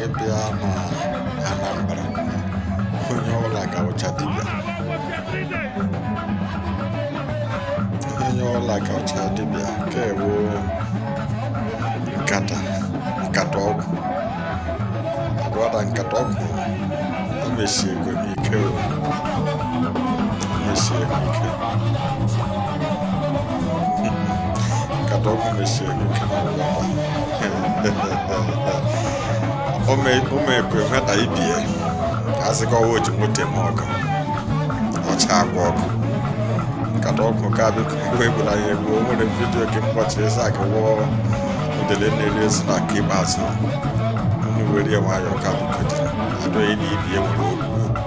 Ịbịa na Anambra, onye ọbụla ga-awụcha dibịa, onye ọbụla ga-awụcha dibịa. Nke ewu nkata nkata ọgwụ brother, nkata ọgwụ o mesiego m ike, o mesiego ike. Nkata ọgwụ mesiego ike na brother. O mekwe nweta ibie asị ka ọwa oji moto eme ọgụ ọcha agwa ọgụ nkata ọgwụ ka biko egbula ya egbu. O nwere video ka mkpọchiri eze aka wụọ udele na-eri ezi na nke ikpeazụ. Unu were ya nwayọọ ka biko dị adọghị na ibie nwere okwu.